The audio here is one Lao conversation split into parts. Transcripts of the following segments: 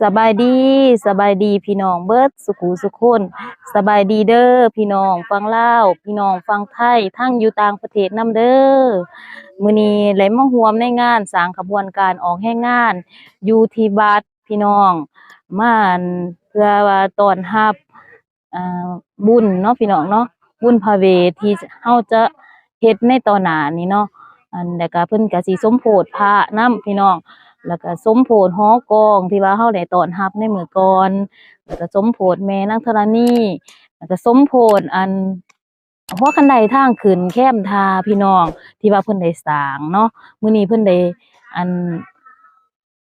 ສະບາຍດີ, ສະບາຍດີພີ່ນ້ອງເບິດສຸຂູສຸຄົນ. ສະບາຍດີເດີພີ່ນ້ອງຝັ່ງລາວ, ພີ່ນ້ອງຝັ່ງໄທ, ທັງຢູ່ຕ່າງປະເທດນຳເດີ. ມື້ນີ້ໄດ້ມາຮ່ວມໃນງານສ້າງຂະບວນການອອກແຮງງານຢູ່ທີ່ວັດພີ່ນ້ອງ, ມາ ອັນ ເພື່ອວ່າຕ້ອນຮັບ ອ່າ ບຸນເນາະພີ່ນ້ອງເນາະ, ບຸນພະເວດທີ່ເຮົາຈະເຮັດໃນຕໍ່ໜ້ານີ້ເນາະ. ອັນ ແລ້ວກະເພິ່ນກະຊິສົມໂພດພະນຳພີ່ນ້ອງ, ແລ້ວກະສົມໂພດຫໍກອງທີ່ວ່າເຮົາໄດ້ຕ້ອນຮັບໃນມື້ກ່ອນ, ແລ້ວກະສົມໂພດແມ່ນາງທໍລະນີ, ແລ້ວກະສົມໂພດ ອັນ ຫົວຄັນໄດທາງຂຶ້ນແຄມທ່າພີ່ນ້ອງ ທີ່ວ່າເພິ່ນໄດ້ສ້າງເນາະ. ມື້ນີ້ເພິ່ນໄດ້ ອັນ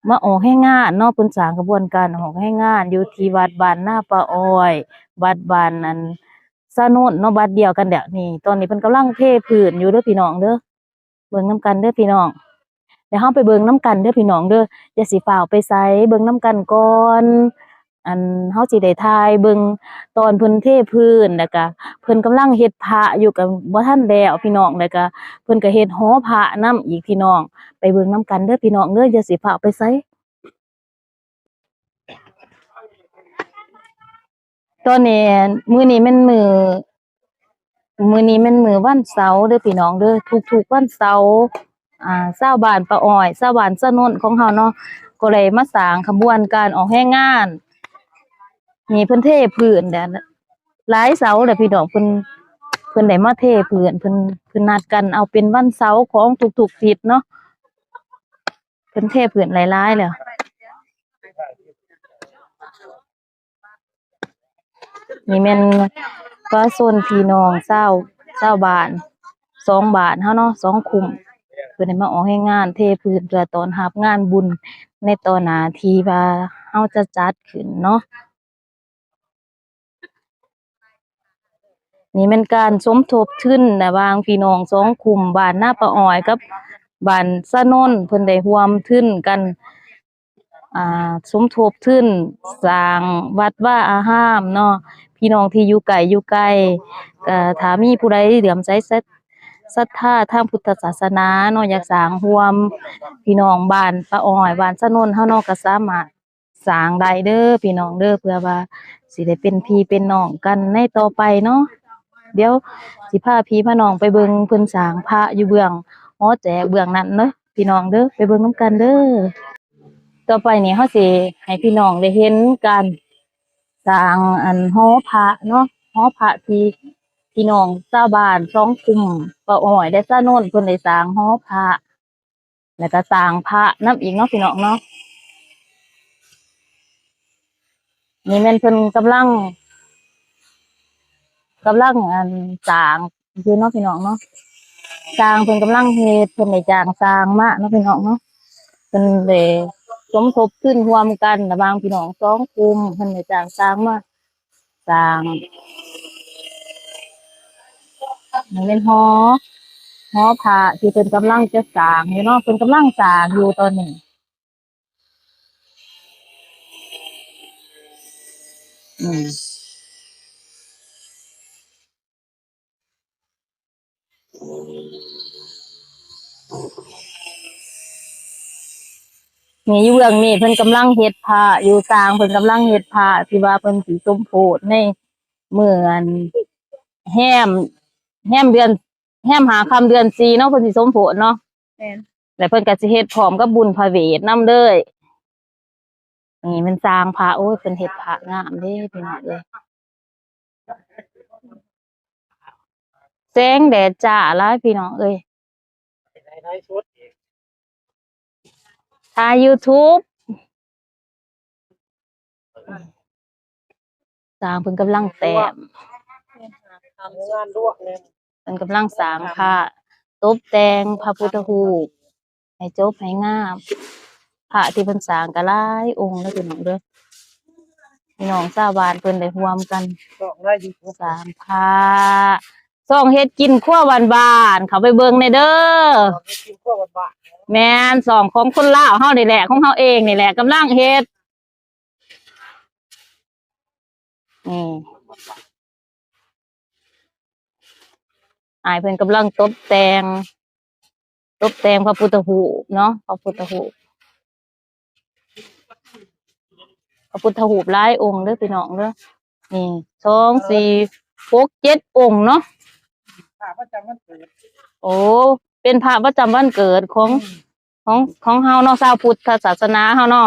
ມາອອກແຮງງານເນາະ, ເພິ່ນສ້າງຂະບວນການອອກແຮງງານຢູ່ທີ່ວັດບ້ານນາປາອ້ອຍ, ວັດບ້ານ ອັນ ສະໜົນເນາະ, ວັດດຽວກັນແຫຼະ. ນີ້ ຕອນນີ້ເພິ່ນກຳລັງເທພື້ນຢູ່ເດີພີ່ນ້ອງເດີ, ເບິ່ງນຳກັນເດີພີ່ນ້ອງ. ແລ້ວເຮົາໄປເບິ່ງນຳກັນເດີພີ່ນ້ອງເດີ, ຢ່າຊິຟ້າວໄປໃສ, ເບິ່ງນຳກັນກ່ອນ. ອັນ ເຮົາຊິໄດ້ຖ່າຍເບິ່ງຕອນເພິ່ນເທພື້ນ, ແລ້ວກະເພິ່ນກຳລັງເຮັດພະຢູ່, ກະບໍ່ທັນແລ້ວພີ່ນ້ອງ, ແລ້ວກະເພິ່ນກະເຮັດຫໍພະນຳອີກພີ່ນ້ອງ. ໄປເບິ່ງນຳກັນເດີພີ່ນ້ອງເດີ, ຢ່າຊິຟ້າວໄປໃສ. ຕອນນີ້ ມື້ນີ້ແມ່ນມື້ ມື້ນີ້ແມ່ນມື້ວັນເສົາເດີພີ່ນ້ອງເດີ. ທຸກໆວັນເສົາ ອ່າ ຊາວບ້ານປາອ້ອຍ, ຊາວບ້ານສະໜົນຂອງເຮົາເນາະ, ກໍໄດ້ມາສ້າງຂະບວນການອອກແຮງງານ. ນີ້ເພິ່ນເທພື້ນແລ້ວ ຫຼາຍເສົາແລ້ວພີ່ນ້ອງ, ເພິ່ນ ເພິ່ນໄດ້ມາເທພື້ນ, ເພິ່ນ ເພິ່ນນັດກັນເອົາເປັນວັນເສົາຂອງທຸກໆທິດເນາະ, ເພິ່ນເທພື້ນຫຼາຍໆແລ້ວ. ນີ້ແມ່ນປະຊາຊົນພີ່ນ້ອງຊາວ ຊາວບ້ານສອງບ້ານເຮົາເນາະ, ສອງຄຸ້ມ, ເພິ່ນໄດ້ມາອອກແຮງງານເທພື້ນເພື່ອຕ້ອນຮັບງານບຸນໃນຕໍ່ໜ້າທີ່ວ່າເຮົາຈະຈັດຂຶ້ນເນາະ. ນີ້ແມ່ນການສົມທົບທຶນລະຫວ່າງພີ່ນ້ອງສອງຄຸ້ມ ບ້ານນາປາອ້ອຍກັບບ້ານສະໜົນ, ເພິ່ນໄດ້ຮ່ວມທຶນກັນ ອ່າ ສົມທົບທຶນສ້າງວັດວາອາຮາມເນາະ. ພີ່ນ້ອງທີ່ຢູ່ໃກ້ຢູ່ໄກ ກະຖ້າມີຜູ້ໃດເຫຼື້ອມໃສສັດ ສັດທາທາງພຸດທະສາສະໜາເນາະ, ຢາກສ້າງຮ່ວມ ພີ່ນ້ອງບ້ານປາອ້ອຍ ບ້ານສະໜົນເຮົາເນາະ, ກະສາມາດສ້າງໄດ້ເດີພີ່ນ້ອງເດີ, ເພື່ອວ່າຊິໄດ້ເປັນພີ່ເປັນນ້ອງກັນໃນຕໍ່ໄປເນາະ. ດຽວຊິພາພີ່ພານ້ອງໄປເບິ່ງເພິ່ນສ້າງພະຢູ່ເບື້ອງຫໍແຈກເບື້ອງນັ້ນເດີພີ່ນ້ອງເດີ, ໄປເບິ່ງນຳກັນເດີ. ຕໍ່ໄປນີ້ເຮົາຊິໃຫ້ພີ່ນ້ອງໄດ້ເຫັນການສ້າງ ອັນ ຫໍພະເນາະ, ຫໍພະທີ່ພີ່ນ້ອງຊາວບ້ານສອງຄຸ້ມ ປາອ້ອຍ ແລະ ສະໜົນ ເພິ່ນໄດ້ສ້າງຫໍພະ ແລ້ວກະສ້າງພະນຳອີກເນາະພີ່ນ້ອງເນາະ. ນີ້ແມ່ນເພິ່ນກຳລັງ ກຳລັງ ອັນ ສ້າງຢູ່ເນາະພີ່ນ້ອງເນາະ, ຊ່າງເພິ່ນກຳລັງເຮັດ, ເພິ່ນໄດ້ຈ້າງຊ່າງມາເນາະພີ່ນ້ອງເນາະ. ເພິ່ນໄດ້ສົມທົບທຶນຮ່ວມກັນລະຫວ່າງພີ່ນ້ອງສອງກຸ່ມ, ເພິ່ນໄດ້ຈ້າງຊ່າງມາສ້າງ. ນີ້ແມ່ນຫໍ ຫໍພະທີ່ເພິ່ນກຳລັງຈະສ້າງຢູ່ເນາະ, ເພິ່ນກຳລັງສ້າງຢູ່ຕອນນີ້. ອືມ ນີ້ຢູ່ເບື້ອງນີ້ເພິ່ນກຳລັງເຮັດພະຢູ່, ຊ່າງເພິ່ນກຳລັງເຮັດພະທີ່ວ່າເພິ່ນຊິສົມໂພດໃນມື້ ອັນ ແຮມ ແຮມເດືອນ ແຮມຫ້າຄ່ຳເດືອນສີ່ເນາະ, ເພິ່ນຊິສົມໂພດເນາະ. ແມ່ນ ແລ້ວເພິ່ນກໍຊິເຮັດພ້ອມກັບບຸນພະເວດນຳເລີຍ. ນີ້ແມ່ນຊ່າງພະ, ໂອ້ຍ ເພິ່ນເຮັດພະງາມເດ້ພີ່ນ້ອງເອີຍ. ແສງແດດຈ້າຫຼາຍພີ່ນ້ອງເອີຍ. ຖ່າຍຢູທູບ. ຊ່າງເພິ່ນກຳລັງແຕ້ມ ເພິ່ນກຳລັງສ້າງພະ, ຕົບແຕ່ງພະພຸດທະຮູບໃຫ້ຈົບໃຫ້ງາມ. ພະທີ່ເພິ່ນສ້າງກໍຫຼາຍອົງເດີພີ່ນ້ອງເດີ. ພີ່ນ້ອງຊາວບ້ານເພິ່ນໄດ້ຮ່ວມກັນສ້າງພະ. ຊ່ອງເຮັດກິນຄົວບ້ານໆ ເຂົ້າໄປເບິ່ງແດ່ເດີ. ແມ່ນ ຊ່ອງຂອງຄົນລາວເຮົານີ້ແຫຼະ, ຂອງເຮົາເອງນີ້ແຫຼະ, ກຳລັງເຮັດ. ນີ້ ອ້າຍເພິ່ນກຳລັງຕົບແຕ່ງ ຕົບແຕ່ງພະພຸດທະຮູບເນາະ, ພະພຸດທະຮູບ. ະພຸດທະຮູບຫຼາຍອົງເດີພີ່ນ້ອງເດີ. ນີ້ ສອງ ສີ່ ຫົກ ເຈັດ ອົງເນາະ. ພະປະຈຳວັນເກີດ. ໂອ້ ເປັນພະປະຈຳວັນເກີດຂອງ ອືມ ຂອງ ຂອງເຮົາເນາະ ຊາວພຸດທະສາສະໜາເຮົາເນາະ.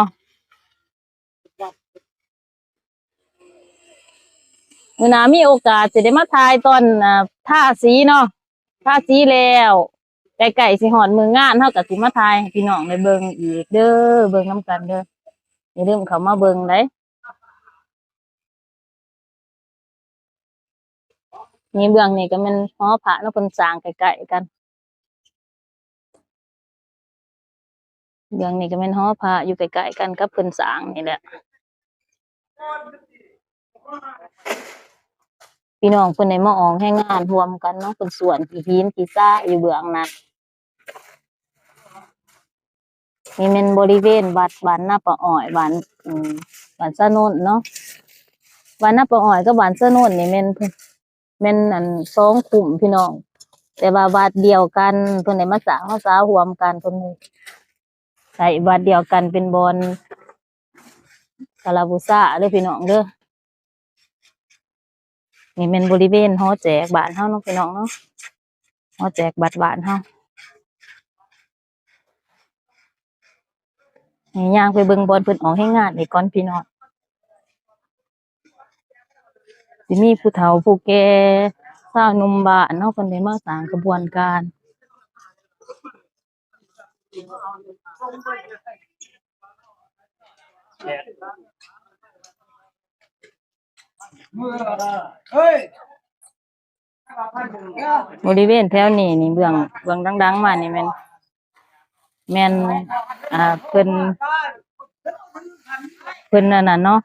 ມື້ໜ້າມີໂອກາດຊິໄດ້ມາຖ່າຍຕອນ ອ່າ ທາສີເນາະ, ທາສີແລ້ວ ໃກ້ໆຊິຮອດມື້ງານ ເຮົາກໍຊິມາຖ່າຍໃຫ້ພີ່ນ້ອງໄດ້ເບິ່ງອີກເດີ, ເບິ່ງນຳກັນເດີ. ຢ່າລືມເຂົ້າມາເບິ່ງເດ້. ນີ້ເບື້ອງນີ້ກໍແມ່ນຫໍພະເນາະ, ເພິ່ນສ້າງໃກ້ໆກັນ. ເບື້ອງນີ້ກໍແມ່ນຫໍພະ ຢູ່ໃກ້ໆກັນກັບເພິ່ນສ້າງນີ້ແຫຼະ. ພີ່ນ້ອງເພິ່ນໄດ້ມາອອກແຮງງານຮ່ວມກັນເນາະ, ເພິ່ນສ້ວນຂີ້ຫີນຂີ້ຊາຢູ່ເບື້ອງນັ້ນ. ນີ້ແມ່ນບໍລິເວນວັດບ້ານນາປາອ້ອຍ ບ້ານ ອືມ ບ້ານສະໜົນເນາະ. ບ້ານນາປາອ້ອຍກັບບ້ານສະໜົນນີ້ແມ່ນ ແມ່ນອັນສອງຄຸ້ມພີ່ນ້ອງ, ແຕ່ວ່າວັດດຽວກັນ ເພິ່ນໄດ້ມາສ້າງພາສາຮ່ວມກັນ, ເພິ່ນໃຊ້ວັດດຽວກັນເປັນບ່ອນກາລະບູຊາເດີພີ່ນ້ອງເດີ. ນີ້ແມ່ນບໍລິເວນຫໍແຈກບ້ານເຮົາເນາະ ພີ່ນ້ອງເນາະ, ຫໍແຈກບັດບ້ານເຮົາ. ນີ້ຍ່າງໄປເບິ່ງບ່ອນເພິ່ນອອກແຮງງານອີກກ່ອນພີ່ນ້ອງ. ຊິມີຜູ້ເຖົ້າຜູ້ແກ່ ຊາວໜຸ່ມບ້ານເນາະ ເພິ່ນໄດ້ມາສ້າງຂະບວນການ. ບໍລິເວນແຖວນີ້ນີ້ ເບື້ອງ ເບື້ອງດັງໆມານີ້ແມ່ນ ແມ່ນ ອ່າ ເພິ່ນ ເພິ່ນອັນນັ້ນເນາະ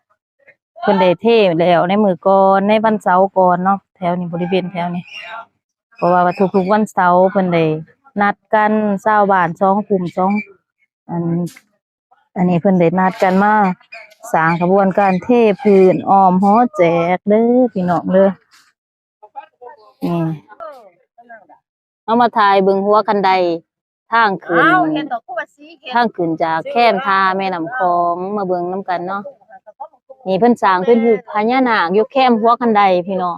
ເພິ່ນໄດ້ເທແລ້ວໃນມື້ກ່ອນ ໃນວັນເສົາກ່ອນເນາະ ແຖວນີ້ ບໍລິເວນແຖວນີ້. ເພາະວ່າທຸກໆວັນເສົາເພິ່ນໄດ້ນັດກັນ ຊາວບ້ານສອງກຸ່ມສອງ ອັນ ອັນນີ້ເພິ່ນໄດ້ນັດກັນມາສ້າງຂະບວນການເທພື້ນອ້ອມຫໍແຈກເດີພີ່ນ້ອງເດີ. ນີ້ ເຮົາມາຖ່າຍເບິ່ງຫົວຄັນໄດທາງຂຶ້ນ ທາງຂຶ້ນຈາກແຄມທ່າແມ່ນ້ຳຂອງ ມາເບິ່ງນຳກັນເນາະ. ນີ້ເພິ່ນສ້າງເປັນຮູບພະຍານາກຢູ່ແຄມຫົວຄັນໄດພີ່ນ້ອງ.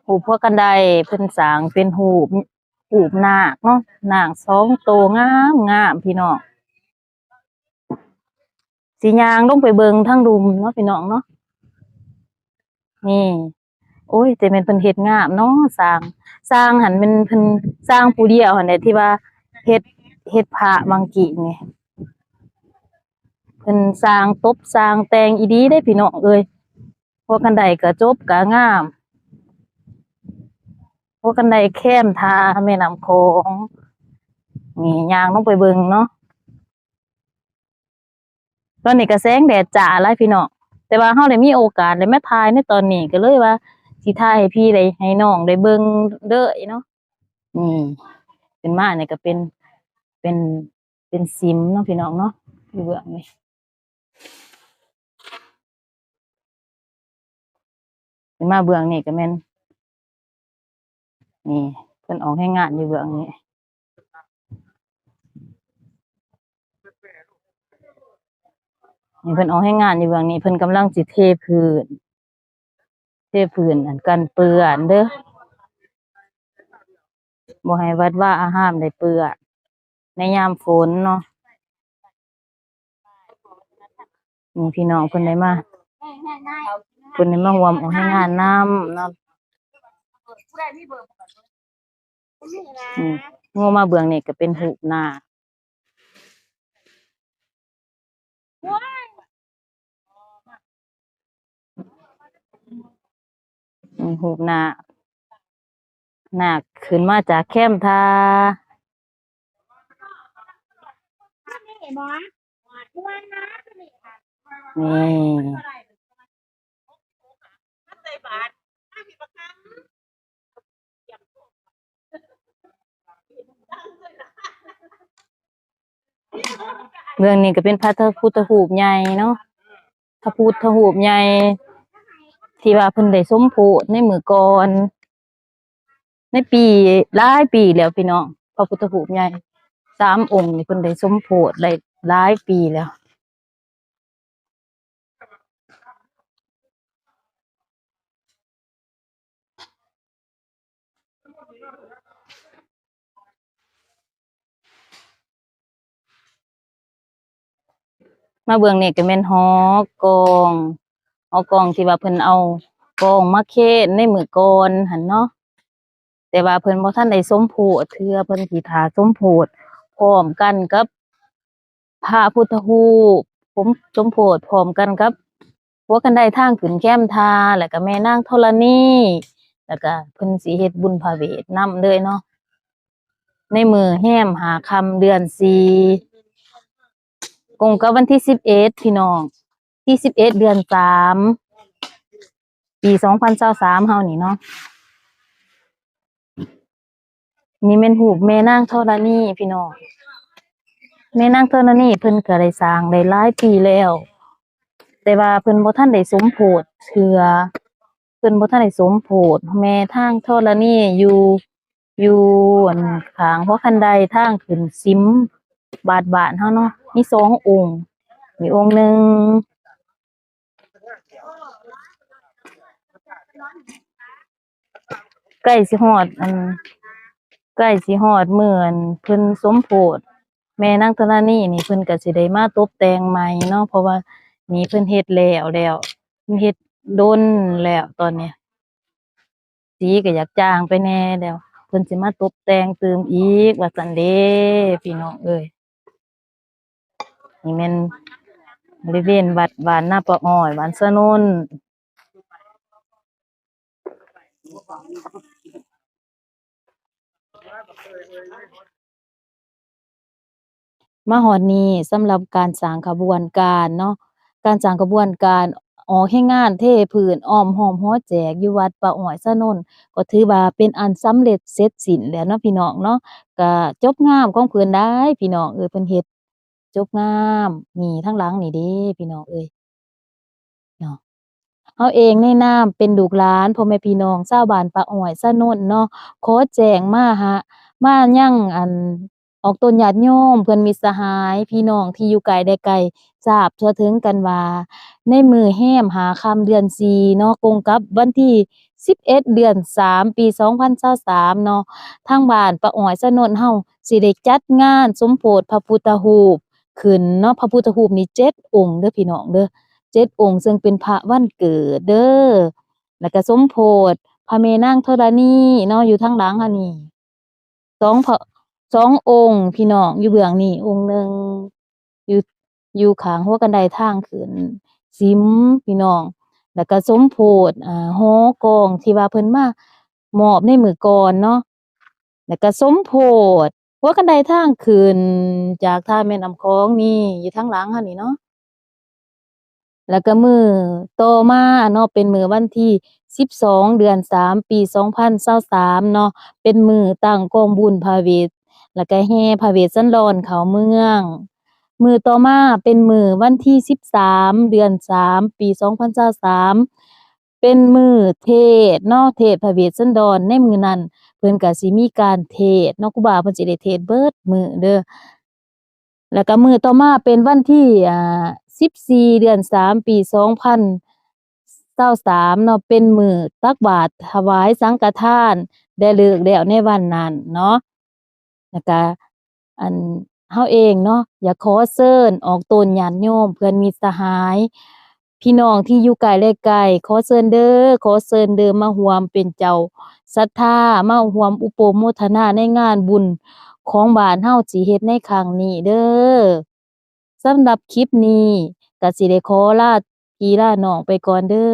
ຮູບຫົວຄັນໄດເພິ່ນສ້າງເປັນຮູບ ຮູບນາກເນາະ, ນາກສອງໂຕງາມໆ ພີ່ນ້ອງ. ຊິຍ່າງລົງໄປເບິ່ງທາງລຸ່ມເນາະ ພີ່ນ້ອງເນາະ. ນີ້ ໂອ້ຍ ແຕ່ແມ່ນເພິ່ນເຮັດງາມເນາະ ຊ່າງ ຊ່າງຫັ້ນແມ່ນເພິ່ນ ຊ່າງຜູ້ດຽວຫັ້ນແຫຼະ ທີ່ວ່າເຮັດ ເຮັດພະວັງກີ້ນີ້ ເພິ່ນຊ່າງຕົບຊ່າງແຕ່ງອີ່ຫຼີເດ້ພີ່ນ້ອງເອີຍ. ຫົວຄັນໄດກະຈົບກະງາມ ຫົວຄັນໄດແຄມທ່າແມ່ນ້ຳຂອງ. ນີ້ຍ່າງລົງໄປເບິ່ງເນາະ. ຕອນນີ້ກະແສງແດດຈ້າຫຼາຍພີ່ນ້ອງ ແຕ່ວ່າເຮົາໄດ້ມີໂອກາດໄດ້ມາຖ່າຍໃນຕອນນີ້ ກະເລີຍວ່າຊິຖ່າຍໃຫ້ພີ່ໄດ້ ໃຫ້ນ້ອງໄດ້ເບິ່ງເລີຍເນາະ. ນີ້ ຂຶ້ນມານີ້ກະເປັນ ເປັນ ເປັນສິມເນາະ ພີ່ນ້ອງເນາະ ຢູ່ເບື້ອງນີ້. ຂຶ້ນມາເບື້ອງນີ້ກະແມ່ນ ນີ້ ເພິ່ນອອກແຮງງານຢູ່ເບື້ອງນີ້ ນີ້ເພິ່ນອອກແຮງງານຢູ່ເບື້ອງນີ້ ເພິ່ນກຳລັງຊິເທພື້ນ ເທພື້ນອັນກັນເປື້ອນເດີ ບໍ່ໃຫ້ວັດວາອາຮາມໄດ້ເປື້ອນໃນຍາມຝົນເນາະ. ນີ້ພີ່ນ້ອງເພິ່ນໄດ້ມາ ເພິ່ນໄດ້ມາຮ່ວມອອກແຮງງານນຳເນາະ. ນີ້ ງົວມາເບື້ອງນີ້ກະເປັນຮູບນາກ. ອືມ ຮູບນາກ ນາກຂຶ້ນມາຈາກແຄມທ່າ. ນີ້ ເບື້ອງນີ້ກະເປັນພະ ພະພຸດທະຮູບໃຫຍ່ເນາະ ພະພຸດທະຮູບໃຫຍ່ ທີ່ວ່າເພິ່ນໄດ້ສົມໂພດໃນມື້ກ່ອນ ໃນປີ ຫຼາຍປີແລ້ວພີ່ນ້ອງ ພະພຸດທະຮູບໃຫຍ່. ສາມອົງນີ້ເພິ່ນໄດ້ສົມໂພດໄດ້ຫຼາຍປີແລ້ວ. ມາເບື້ອງນີ້ກໍແມ່ນຫໍກອງ, ຫໍກອງທີ່ວ່າເພິ່ນເອົາກອງມາເຄນໃນມື້ກ່ອນຫັ້ນເນາະ, ແຕ່ວ່າເພິ່ນບໍ່ທັນໄດ້ສົມໂພດເທື່ອ, ເພິ່ນຊິຖ້າສົມໂພດພ້ອມກັນກັບ ພະພຸດທະຮູບ ສົມ ສົມໂພດພ້ອມກັນກັບຫົວຄັນໄດທາງຂຶ້ນແຄມທ່າ ແລ້ວກະແມ່ນາງທໍລະນີ ແລ້ວກະເພິ່ນຊິເຮັດບຸນພະເວດນຳເລີຍເນາະ ໃນມື້ແຮມຫ້າຄ່ຳເດືອນສີ່ ກົງກັບວັນທີສິບເອັດ ພີ່ນ້ອງ ທີສິບເອັດ ເດືອນສາມ ປີສອງພັນຊາວສາມເຮົານີ້ເນາະ. ນີ້ແມ່ນຮູບແມ່ນາງທໍລະນີ ພີ່ນ້ອງ. ແມ່ນາງທໍລະນີເພິ່ນກໍໄດ້ສ້າງໄດ້ຫຼາຍປີແລ້ວ ແຕ່ວ່າເພິ່ນບໍ່ທັນໄດ້ສົມໂພດເທື່ອ, ເພິ່ນບໍ່ທັນໄດ້ສົມໂພດ. ແມ່ນາງທໍລະນີຢູ່ ຢູ່ອັນຂ້າງຫົວຄັນໄດທາງຂຶ້ນສິມບາດບ້ານເຮົາເນາະ ມີສອງອົງ, ມີອົງໜຶ່ງ ໃກ້ຊິຮອດ ອັນ ໃກ້ຊິຮອດມື້ ອັນ ເພິ່ນສົມໂພດ ແມ່ນາງທໍລະນີນີ້ ເພິ່ນກໍຊິໄດ້ມາຕົບແຕ່ງໃໝ່ເນາະ ເພາະວ່ານີ້ເພິ່ນເຮັດແລ້ວແລ້ວ ເພິ່ນເຮັດດົນແລ້ວຕອນນີ້ ສີກໍຢາກຈາງໄປແດ່ແລ້ວ ເພິ່ນຊິມາຕົບແຕ່ງຕື່ມອີກວ່າຊັ້ນເດ້ ພີ່ນ້ອງເອີຍ. ນີ້ແມ່ນບໍລິເວນວັດບ້ານນາປາອ້ອຍ ບ້ານສະໜົນ. ມາຮອດນີ້ ສຳລັບການສ້າງຂະບວນການເນາະ, ການສ້າງຂະບວນການອອກແຮງງານເທພື້ນອ້ອມຮອບຫໍແຈກຢູ່ວັດປາອ້ອຍສະໜົນ ກໍຖືວ່າເປັນອັນສຳເລັດເສັດສິ້ນແລ້ວເນາະ ພີ່ນ້ອງເນາະ. ກະຈົບງາມຂອງເພິ່ນໄດ໋ ພີ່ນ້ອງເອີຍ, ເພິ່ນເຮັດ ຈົບງາມ ນີ້ທາງຫຼັງນີ້ເດ້ ພີ່ນ້ອງເອີຍເນາະ. ເຮົາເອງໃນນາມເປັນລູກຫຼານພໍ່ແມ່ພີ່ນ້ອງຊາວບ້ານປາອ້ອຍສະໜົນເນາະ ຂໍແຈ້ງມາຫາ ມາຍັງ ອັນ ອອກຕົນຍາດໂຍມ ເພື່ອນມິດສະຫາຍ ພີ່ນ້ອງທີ່ຢູ່ໃກ້ແລະໄກ ຊາບທົ່ວເຖິງກັນວ່າ ໃນມື້ແຮມຫ້າຄ່ຳເດືອນສີ່ເນາະ ກົງກັບວັນທີສິບເອັດ ເດືອນສາມ ປີສອງພັນຊາວສາມເນາະ ທາງບ້ານປາອ້ອຍສະໜົນເຮົາ ຊິໄດ້ຈັດງານສົມໂພດພະພຸດທະຮູບຂຶ້ນເນາະ. ພະພຸດທະຮູບນີ້ເຈັດອົງເດີພີ່ນ້ອງເດີ, ເຈັດອົງ ເຊິ່ງເປັນພະວັນເກີດເດີ ແລ້ວກະສົມໂພດພະແມ່ນາງທໍລະນີເນາະ ຢູ່ທາງຫຼັງເຮົານີ້ ສອງພະ ສອງອົງພີ່ນ້ອງ ຢູ່ເບື້ອງນີ້ອົງໜຶ່ງ ຢູ່ ຢູ່ຂ້າງຫົວຄັນໄດທາງຂຶ້ນສິມພີ່ນ້ອງ ແລ້ວກະສົມໂພດ ອາ ຫໍກອງທີ່ວ່າເພິ່ນມາມອບໃນມື້ກ່ອນເນາະ ແລ້ວກະສົມໂພດຫົວຄັນໄດທາງຂຶ້ນຈາກທ່າແມ່ນ້ຳຂອງນີ້ ຢູ່ທາງຫຼັງເຮົານີ້ເນາະ. ແລ້ວກະມື້ຕໍ່ມາເນາະ ເປັນມື້ວັນທີສິບສອງ ເດືອນສາມ ປີສອງພັນຊາວສາມເນາະ ເປັນມື້ຕັ້ງກອງບຸນພະເວດ ແລ້ວກະແຫ່ພະເວດສັນດອນເຂົ້າເມືອງ. ມື້ຕໍ່ມາເປັນມື້ວັນທີສິບສາມ ເດືອນສາມ ປີສອງພັນຊາວສາມ ເປັນມື້ເທດເນາະ ເທດພະເວດສັນດອນ. ໃນມື້ນັ້ນເພິ່ນກະຊິມີການເທດເນາະ ຄູບາເພິ່ນຊິໄດ້ເທດເບິດມື້ເດີ. ແລ້ວກະມື້ຕໍ່ມາເປັນວັນທີ ອາ ສິບສີ່ ເດືອນສາມ ປີສອງພັນຊາວສາມເນາະ ເປັນມື້ຕັກບາດຖວາຍສັງກະທານ ແລະ ເລີກແລ້ວໃນວັນນັ້ນເນາະ. ແລ້ວກະ ອັນ ເຮົາເອງເນາະ ຢາກຂໍເຊີນອອກຕົນຍາດໂຍມ ເພື່ອນມິດສະຫາຍ ພີ່ນ້ອງທີ່ຢູ່ໃກ້ແລະໄກ ຂໍເຊີນເດີ ຂໍເຊີນເດີ ມາຮ່ວມເປັນເຈົ້າສັດທາ ມາຮ່ວມອຸປະໂມທະນາໃນງານບຸນຂອງບ້ານເຮົາຊິເຮັດໃນຄັ້ງນີ້ເດີ. ສຳລັບຄລິບນີ້ກະຊິໄດ້ຂໍລາພີ່ລານ້ອງໄປກ່ອນເດີ.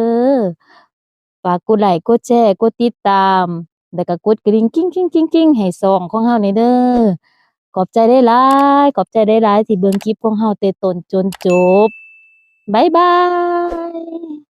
ຝາກກົດໄລ້ ກົດແຊ ກົດຕິດຕາມ ແລ້ວກະກົດກະດິ່ງກິ້ງໆໆໆ ໃຫ້ຊ່ອງຂອງເຮົາແດ່ເດີ. ຂອບໃຈຫຼາຍໆ ຂອບໃຈຫຼາຍໆ ທີ່ເບິ່ງຄລິບຂອງເຮົາແຕ່ຕົ້ນຈົນຈົບ. ບາຍບາຍ.